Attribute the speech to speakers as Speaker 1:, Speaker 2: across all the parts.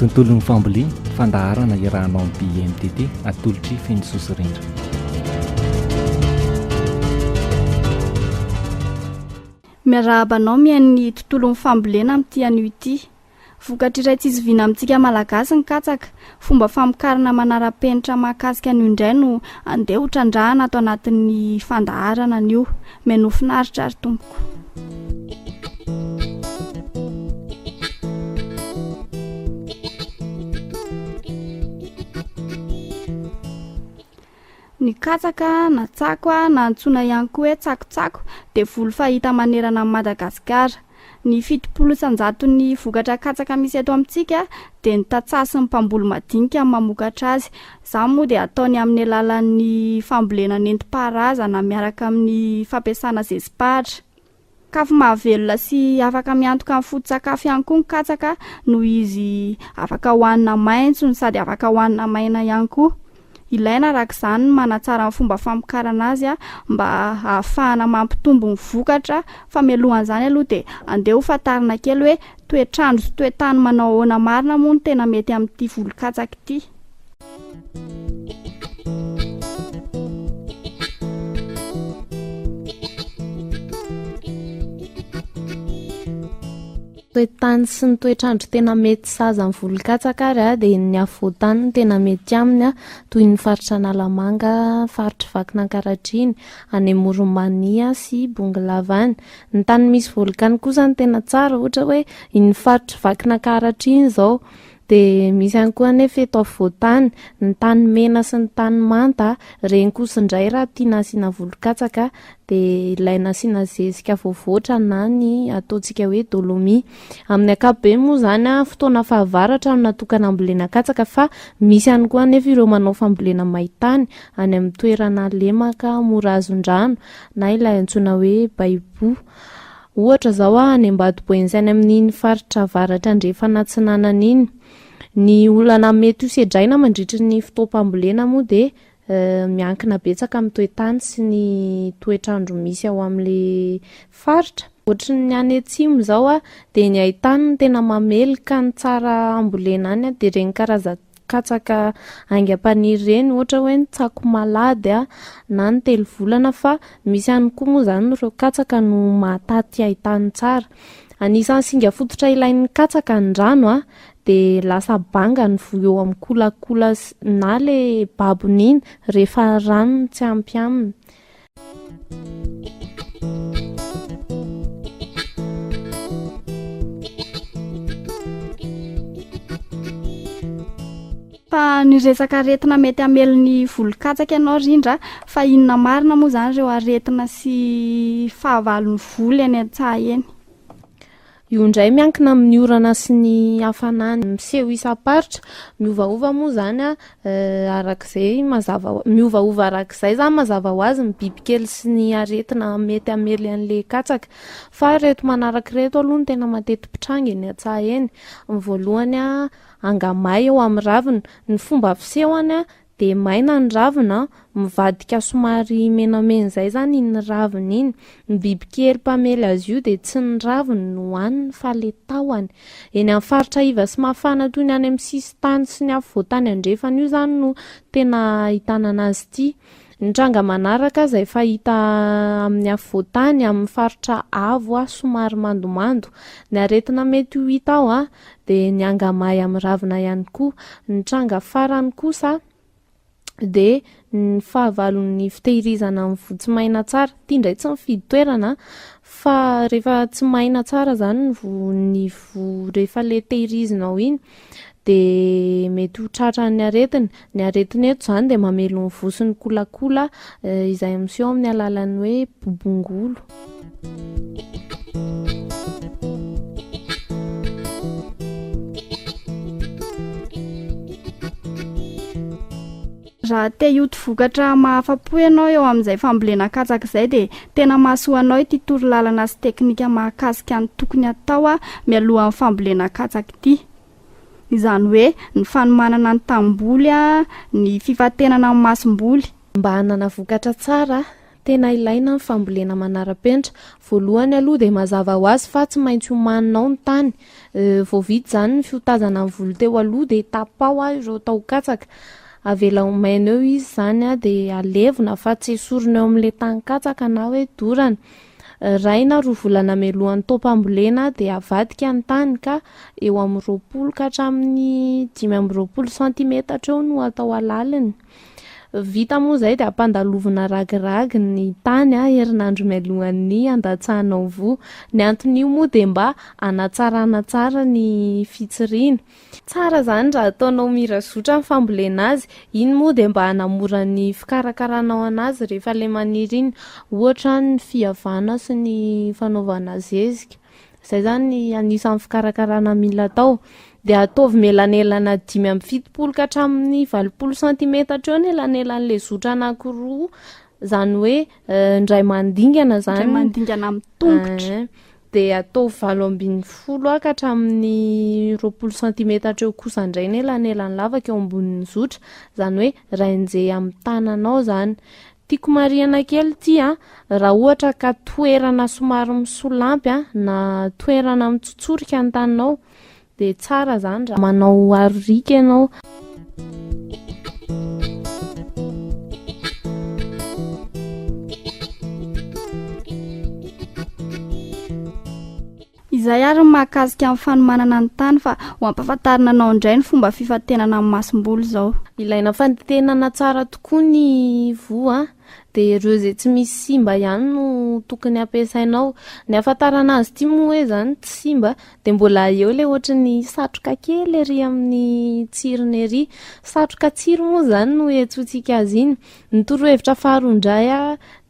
Speaker 1: Tontolon'ny fambolena, fandaharana iarahanao amin'ny BMTT, atolotr'i Fenosoa sy Rindra.
Speaker 2: Miarahaba anao mihaino ny tontolon'ny fambolena amin'ity anio ity. Vokatra iray tsy zoviana amintsika Malagasy ny katsaka. Fomba famokarana manara-penitra mahakasika an'io indray no andeha ho trandrahana ato anatin'ny fandaharana anio. Mihainoa finaritra ary tompoko. Ny katsaka na tsako na antsoina ihany koa hoe tsakotsako dia voly fahita manerana an'i Madagasikara. Ny 70 isan-jaton'ny vokatra katsaka misy eto amintsika dia ny tantsaha sy ny mpamboly madinika no mamokatra azy. Izany moa dia ataony amin'ny alalan'ny fambolena nentim-paharazana miaraka amin'ny fampiasana zezi-pahatra. Sakafo mahavelona sy afaka miantoka ny foto-tsakafo ihany koa ny katsaka noho izy afaka hohanina maitso no sady afaka hohanina maina ihany koa. Ilaina araka izany ny manatsara ny fomba famokarana azy mba hahafahana mampitombo ny vokatra fa mialohan'izany aloha dia andeha ho fantarina kely hoe toetr'andro sy toe-tany manao ahoana marina moa no tena mety amin'ity voly katsaka ity.
Speaker 3: Toe-tany sy ny toetr'andro tena mety sahaza ny voly katsaka ary dia ny afovoan-tany no tena mety aminy toy ny faritra Analamanga, faritr'i Vakinankaratra iny, any Amoron'i Mania sy Bongolava any. Ny tany misy volkano kosa no tena tsara ohatra hoe iny faritr'i Vakinankaratra iny izao. Dia misy ihany koa anefa eto afovoan-tany, ny tany mena sy ny tany manta, ireny kosa indray raha tiana asiana volon-katsaka dia ilaina asiana zezika voavoatra na ny ataontsika hoe dolomie. Amin'ny ankapobeny moa izany fotoana fahavaratra no natokana hambolena katsaka fa misy ihany koa anefa ireo manao fambolena maintany any amin'ny toerana lemaka mora azon-drano na ilay antsoina hoe baiboho. Ohatra izao any Ambatoboeny sy any amin'iny faritra avaratra andrefana atsinanana iny. Ny olana mety ho sedraina mandritry ny fotoam-pambolena moa dia miankina betsaka amin'ny toe-tany sy ny toetr'andro misy ao amin'ilay faritra. Ohatry ny any atsimo izao dia ny haintany no tena mamely ka ny tsara ambolena any dia ireny karazan-. katsaka haingam-paniry ireny ohatra hoe ny tsako malady na ny telovolana fa misy ihany koa moa izany ireo katsaka no mahataty haintany tsara. Anisan'ny singa fototra ilain'ny katsaka ny rano dia lasa banga ny voa eo amin'ny kolakola na ilay babony iny rehefa rano no tsy ampy aminy.
Speaker 2: Fa niresaka aretina mety hamely ny volon-katsaka ianao Rindra, fa inona marina moa izany ireo aretina sy fahavalon'ny voly eny an-tsaha eny?
Speaker 3: Io indray miankina amin'ny orana sy ny hafanana miseho isam-paritra. Miovaova moa izany arak'izay mazava miovaova arak'izay izany mazava ho azy ny bibikely sy ny aretina mety hamely an'ilay katsaka. Fa ireto manaraka ireto aloha no tena mateti-pitranga eny an-tsaha eny. Ny voalohany, angamay eo amin'ny ravina. Ny fomba fisehony Dia maina ny ravina, mivadika somary menamena izay izany iny ravina iny. Ny bibikely mpamely azy io dia tsy ny raviny no hohaniny fa ilay tahony. Eny amin'ny faritra iva sy mafana toy ny any amin'ny sisin-tany sy ny afovoan-tany andrefana io izany no tena ahitana anazy ity. Ny tranga manaraka izay fahita amin'ny afovoan-tany, amin'ny faritra avo somary mandomando. Ny aretina mety ho hita ao dia ny angamay amin'ny ravina ihany koa. Ny tranga farany kosa dia ny fahavalon'ny fitehirizana ny voa tsy maina tsara. Ity indray tsy mifidy toerana fa rehefa tsy maina tsara izany ny voa, ny voa rehefa ilay tehirizinao iny dia mety ho tratran'ny aretina. Ny aretina eto izany dia mamely ny voa sy ny kolakola izay miseho amin'ny alalan'ny hoe bobongolo.
Speaker 2: Raha te hioty vokatra mahafa-po ianao eo amin'izay fambolena katsaka izay dia tena mahasoa anao ity torolalana sy teknika mahakasika ny tokony hatao mialohan'ny fambolena katsaka ity. Izany hoe ny fanomanana ny tanimboly, ny fifantenana ny masomboly.
Speaker 3: Mba hanana vokatra tsara. Tena ilaina ny fambolena manara-penitra. Voalohany aloha dia mazava ho azy fa tsy maintsy omaninao ny tany. Vao vita izany ny fiotazana ny voly teo aloha dia tapaho ireo taho-katsaka. Avela ho maina eo izy izany dia alevina fa tsy esorina eo amin'ilay tanin-katsaka na hoe dorana. Iray na roa volana mialohan'ny taom-pambolena dia avadika ny tany ka eo amin'ny 20 ka hatramin'ny 25 santimetatra eo no atao halaliny. Vita moa izay dia ampandalovina ragiragy ny tany herinandro mialohan'ny handatsahanao voa. Ny anton'io moa dia mba hanatsarana tsara ny fitsiriana. Tsara izany raha ataonao mira zotra ny fambolena azy, iny moa dia mba hanamora ny fikarakaranao anazy rehefa ilay maniry iny, ohatra ny fiavana sy ny fanaovana zezika, izay izany anisan'ny fikarakarana mila atao. Dia ataovy mielanelana 75 ka hatramin'ny 80 santimetatra eo ny elanelan'ilay zotra anankiroa, izany hoe indray mandingana izany.
Speaker 2: Indray mandingana amin'ny tongotra.
Speaker 3: Dia ataovy 18 ka hatramin'ny 20 santimetatra eo kosa indray ny elanelan'ny lavaka eo ambonin'ny zotra, izany hoe rainjehy amin'ny tananao izany. Tiako marihana kely ity an, raha ohatra ka toerana somary misolampy an, na toerana mitsotsorika ny taninao, Dia tsara zany raha manao aro riaka ianao.
Speaker 2: Izay ary ny mahakasika ny fanomanana ny tany fa ho ampahafantarina anao indray ny fomba fifantenana amin'ny masomboly izao.
Speaker 3: Ilaina fantenana tsara tokoa ny voa dia ireo izay tsy misy simba ihany no tokony hampiasainao. Ny ahafantarana azy ity moa hoe izany tsy simba Dia mbola eo ilay ohatry ny satroka kely ery amin'ny tsirony ery. Satroka tsiro moa izany no iantsoantsika azy iny. Ny torohevitra faharoa indray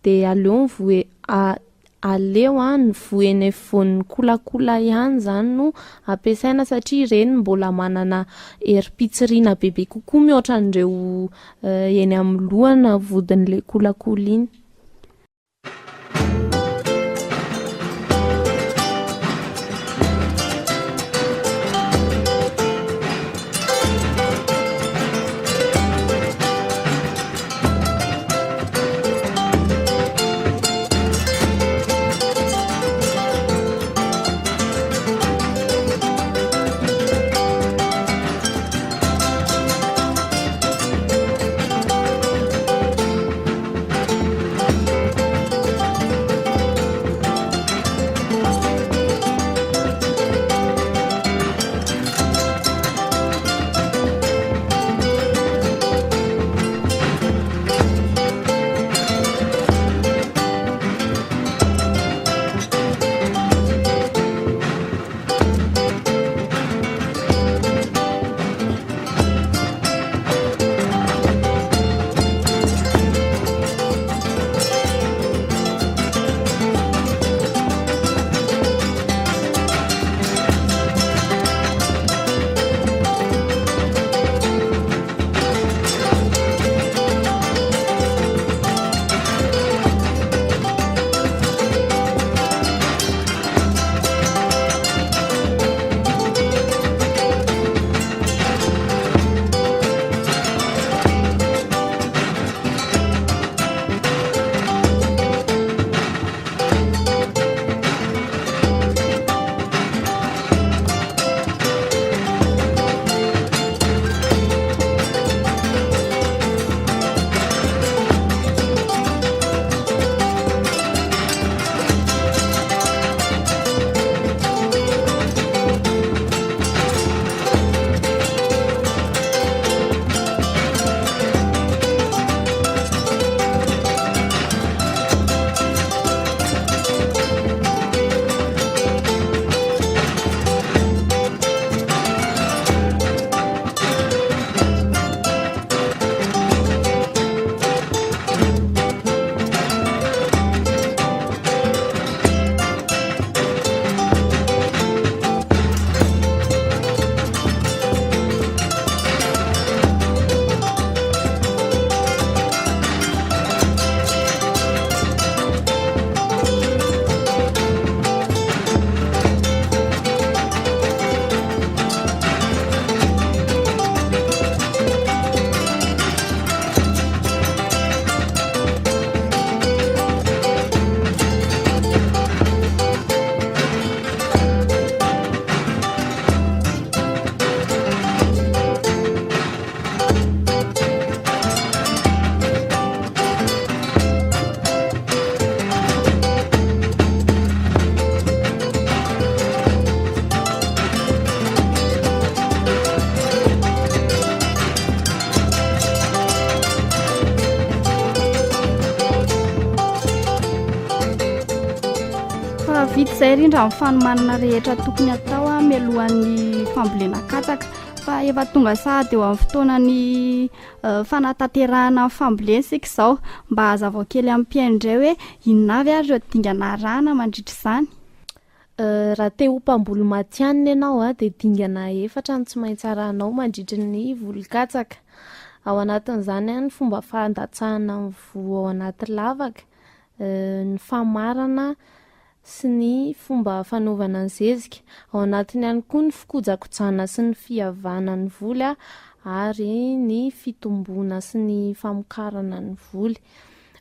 Speaker 3: dia aleo ny voa e- aleo ny voa eny afovoan'ny kolakola ihany izany no ampiasaina satria ireny mbola manana herim-pitsiriana bebe kokoa mihoatra an'ireo eny amin'ny loha na vodin'ilay kolakola iny.
Speaker 2: izay rindra ny fanomanana rehetra tokony atao mialohan'ny fambolena katsaka fa efa tonga sahady eo amin'ny fotoanan'ny fanatanterahana ny fambolena isika izao. Mba hazavao kely amin'ny mpihaino indray hoe inona avy ary ireo dingana arahana mandritra izany?
Speaker 3: Raha te ho mpamboly matihanina ianao dia dingana efatra no tsy maintsy arahanao mandritry ny voly katsaka. Ao anatin'izany ny fomba fandatsahana ny voa ao anaty lavaka, ny famarana sy ny fomba fanaovana ny zezika. Ao anatiny ihany koa ny fikojakojana sy ny fiavana ny voly ary ny fitomboana sy ny famokarana ny voly.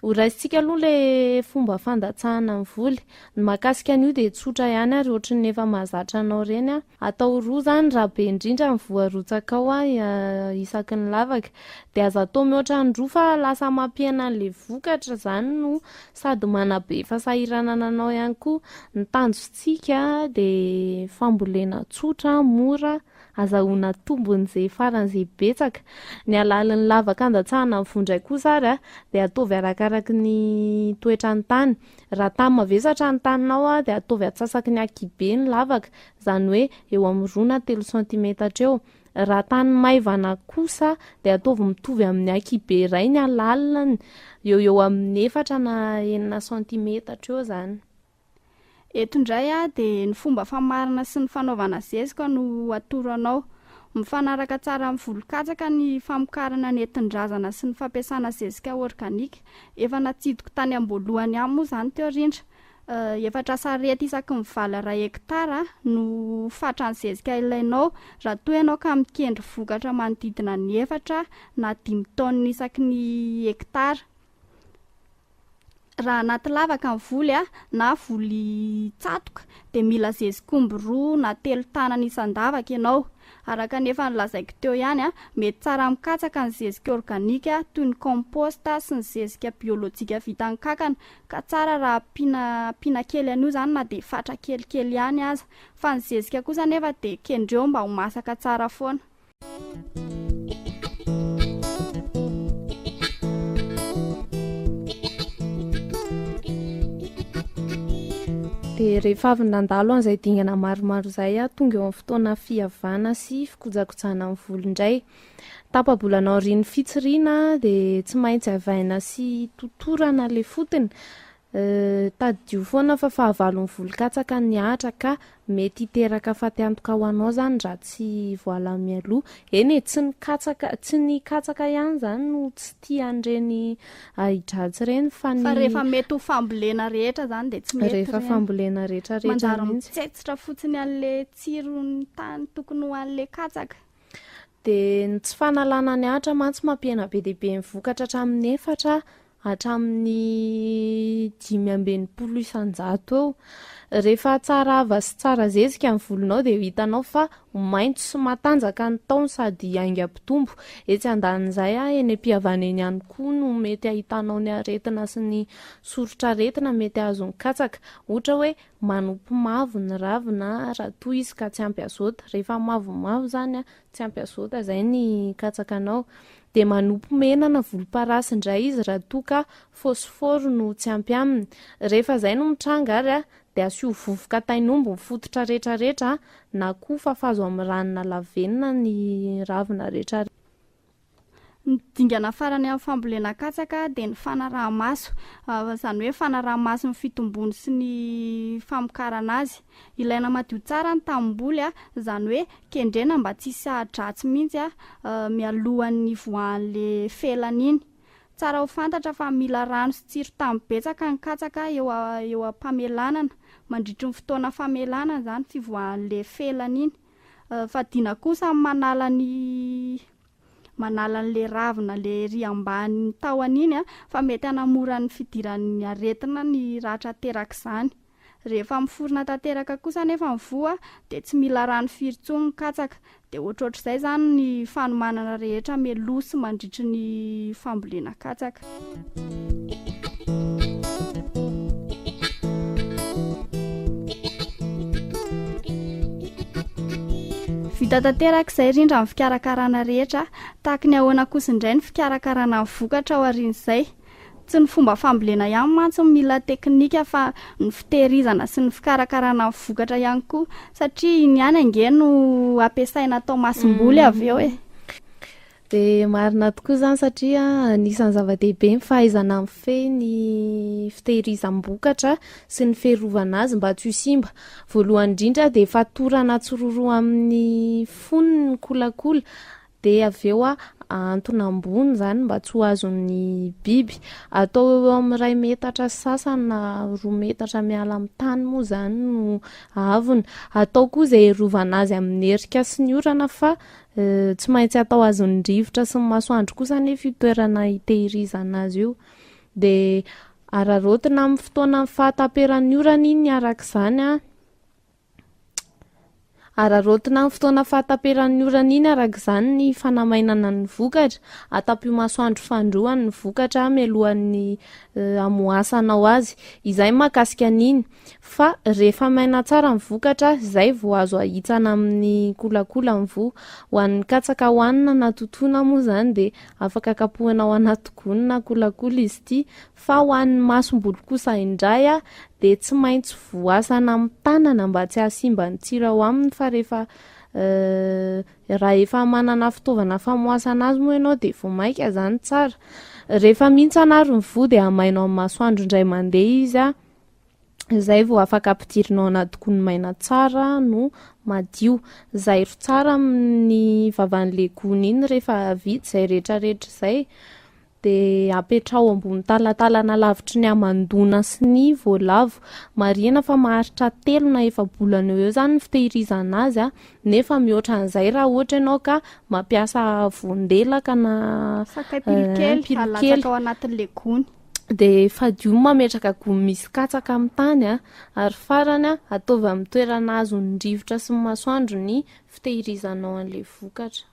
Speaker 3: Ho raisintsika aloha ilay fomba fandatsahana ny voly. Ny mahakasika an'io dia tsotra ihany ary ohatry ny efa mahazatra anao ireny. Atao roa izany raha be indrindra ny voa arotsaka ao isaky ny lavaka. Dia aza atao mihoatra ny roa fa lasa mampihena an'ilay vokatra izany no sady manabe fahasahiranana anao ihany koa. Ny tanjontsika dia fambolena tsotra, mora. Azahoana tombony ze faran'ze betsaka. Ny halalin'ny lavaka andatsahana ny voa indray kosa ary dia ataovy arakaraky ny toetran'ny tany. Raha tany mavesatra ny taninao dia ataovy antsasaky ny ankihibe ny lavaka, izany hoe eo amin'ny roa na telo santimetatra eo. Raha tany maivana kosa dia ataovy mitovy amin'ny ankihibe iray ny halaliny, eo eo amin'ny efatra na enina santimetatra eo izany.
Speaker 2: Eto indray dia ny fomba famarana sy ny fanaovana zezika no atoro anao. Mifanaraka tsara amin'ny voly katsaka ny famokarana nentin-drazana sy ny fampiasana zezika organika. Efa natsidiko tany am-boalohany ihany moa izany teo Rindra. Efatra sarety isaky ny valo iray hektara no fatran'ny zezika ilainao raha toa ianao ka mikendry vokatra manodidina ny efatra na dimy taonina isaky ny hektara. Raha anaty lavaka ny voly na voly tsatoka dia mila zezik'omby roa na telo tanana isan-davaka ianao. Araka ny efa nolazaiko teo ihany, mety tsara amin'ny katsaka ny zezika organika toy ny compost sy ny zezika biolojika vita amin'ny kankana ka tsara raha ampiana ampiana kely an'io izany na dia fatra kelikely ihany aza. Fa ny zezika kosa anefa dia kendreo mba ho masaka tsara foana.
Speaker 3: Dia rehefa avy nandalo an'izay dingana maromaro izay aho, tonga eo amin'ny fotoana fiavana sy fikojakojana ny volo indray. Tapa-bolana aorian'ny fitsiriana dia tsy maintsy avaina sy totorana ilay fotony. Tadidio foana fa fahavalon'ny voly katsaka ny ahitra ka mety hiteraka fatiantoka ho anao izany raha tsy voala mialoha. Eny e, tsy ny katsaka, tsy ny katsaka ihany izany no tsy tia an'ireny ahi-dratsy ireny fa ny
Speaker 2: Fa rehefa mety ho fambolena rehetra izany dia tsy mety
Speaker 3: Rehefa
Speaker 2: ireny.
Speaker 3: fambolena rehetra rehetra
Speaker 2: Manjary
Speaker 3: mihitsy.
Speaker 2: mitsetsitra fotsiny an'ilay tsiron'ny tany tokony ho an'ilay katsaka.
Speaker 3: Dia ny tsy fanalana ny ahitra mantsy mampihena be dia be ny vokatra hatramin'ny efatra hatramin'ny 65 isan-jato eo. Rehefa tsara hava sy tsara zezika ny volonao dia ho hitanao fa ho maitso sy matanjaka ny tahony sady haingam-pitombo. Etsy andanin'izay, eny am-pihavana eny ihany koa no mety ahitanao ny aretina sy ny soritr'aretina mety hahazo ny katsaka. Ohatra hoe manopy mavo ny ravina raha toa izy ka tsy ampy azôta. Rehefa mavomavo izany, tsy ampy azôta izay ny katsakanao. Dia manopy mena na volomparasy indray izy raha toa ka fôsfôro no tsy ampy aminy. Rehefa izay no mitranga ary dia asio vovoka tain'omby ny fototra rehetrarehetra na koa fafazo amin'ny ranona lavenona ny ravina rehetra.
Speaker 2: Ny dingana farany amin'ny fambolena katsaka dia ny fanaraha-maso, izany hoe fanaraha-maso ny fitombony sy ny famokarana azy. Ilaina madio tsara ny tanimboly, izany hoe kendrena mba tsy hisy ahi-dratsy mihitsy mialohan'ny hivoahan'ilay felana iny. Tsara ho fantatra fa mila rano sy tsiron-tany betsaka ny katsaka eo eo am-pamelanana, mandritry ny fotoana famelanana izany fivoahan'ilay felana iny. Fadiana kosa ny manala ny manala an'ilay ravina ilay ery ambany tahony iny fa mety hanamora ny fidiran'ny aretina ny ratra aterak'izany. Rehefa miforona tanteraka kosa anefa ny voa dia tsy mila rano firy intsony ny katsaka. Dia ohatrohatr'izay izany ny fanomanana rehetra mialoha sy mandritry ny fambolena katsaka. Vita tanteraka izay rindra ny fikarakarana rehetra, tahaky ny ahoana kosa indray ny fikarakarana ny vokatra aorian'izay? Tsy ny fomba fambolena ihany mantsy no mila teknika fa ny fitehirizana sy ny fikarakarana ny vokatra ihany koa satria iny ihany ange no ampiasaina atao masomboly avy eo e.
Speaker 3: Dia marina tokoa izany satria anisan'ny zava-dehibe ny fahaizana mifehy ny fitehirizam-bokatra sy ny fiarovana azy mba tsy ho simba. Voalohany indrindra dia fatorana tsiroaroa amin'ny fonony ny kolakola Dia avy eo ahantona ambony izany mba tsy ho azon'ny biby. Atao eo eo amin'ny iray metatra sy sasany na roa metatra miala amin'ny tany moa izany no haavony. Atao koa izay hiarovana azy amin'ny erika sy ny orana fa tsy maintsy atao azon'ny rivotra sy ny masoandro kosa anefa io toerana hitehirizana azy io. Dia araraotina amin'ny fotoanan'ny fahataperan'ny orana iny araka izany an. Araraotina amin'ny fotoana fahataperan'ny orana iny araka izany ny fanamainana ny vokatra. Atapio masoandro fandroany ny vokatra mialohan'ny hamoasanao azy. Izay ny mahakasika an'iny. Fa rehefa maina tsara ny vokatra, izay vao azo ahitsana amin'ny kolakola ny voa. Ho an'ny katsaka hohanina na totoina moa izany dia afaka kapohina ao anaty gony na kolakola izy ity. Fa ho an'ny masomboly kosa indray dia tsy maintsy voasana amin'ny tanana mba tsy hahasimba ny tsiro ao aminy fa rehefa raha efa manana fitaovana famoasana azy moa ianao dia vao mainka izany tsara. Rehefa mihintsana ary ny voa dia hamaino amin'ny masoandro indray mandeha izy izay vao afaka ampidirina ao anaty gony maina tsara no madio. Zairo tsara amin'ny vavan'ilay gony iny rehefa vita izay rehetrarehetra izay. Dia apetraho ambony talatalana lavitry ny hamandoana sy ny voalavo. Marihina fa maharitra telo na efa-bolana eo eo izany ny fitehirizana azy nefa mihoatra an'izay raha ohatra ianao ka mampiasa voan-delaka na
Speaker 2: Sakay pilokely
Speaker 3: pilokely.
Speaker 2: alatsaka ao anatin'ilay gony.
Speaker 3: Dia fadio ny mametraka gony misy katsaka amin'ny tany ary farany ataovy amin'ny toerana azon'ny rivotra sy ny masoandro ny fitehirizanao an'ilay vokatra.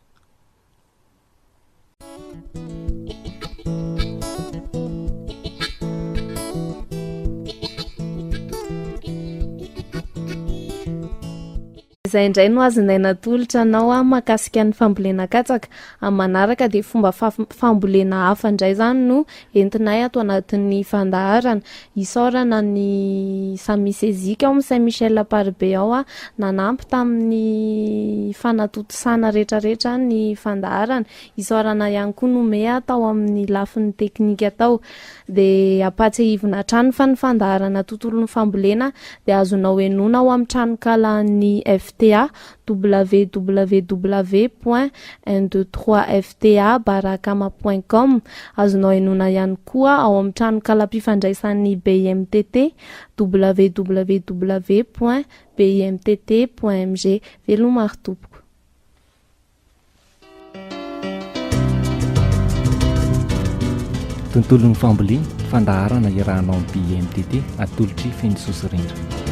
Speaker 3: Izay indray no azonay natolotra anao mahakasika ny fambolena katsaka. Amin'ny manaraka dia fomba fambolena hafa indray izany no entinay ato anatin'ny fandaharana. Isaorana ny Samy Sezic ao amin'ny Saint Michel Amparibe ao nanampy tamin'ny fanatontosana rehetrarehetra ny fandaharana. Isaorana ihany koa Nomea tao amin'ny lafiny teknika tao. Dia ampahatsiahivina hatrany fa ny fandaharana tontolon'ny fambolena dia azonao henoina ao amin'ny tranokalan'ny FTA, www point un deux trois fta barakama point com Azonao henoina ihany koa ao amin'ny tranokalam-pifandraisan'ny BIMTT, www point bimtt point mg Veloma ary tompoko.
Speaker 1: Tontolon'ny fambolena, fandaharana iarahanao amin'ny BIMTT atolotr'i Fenosoa sy Rindra.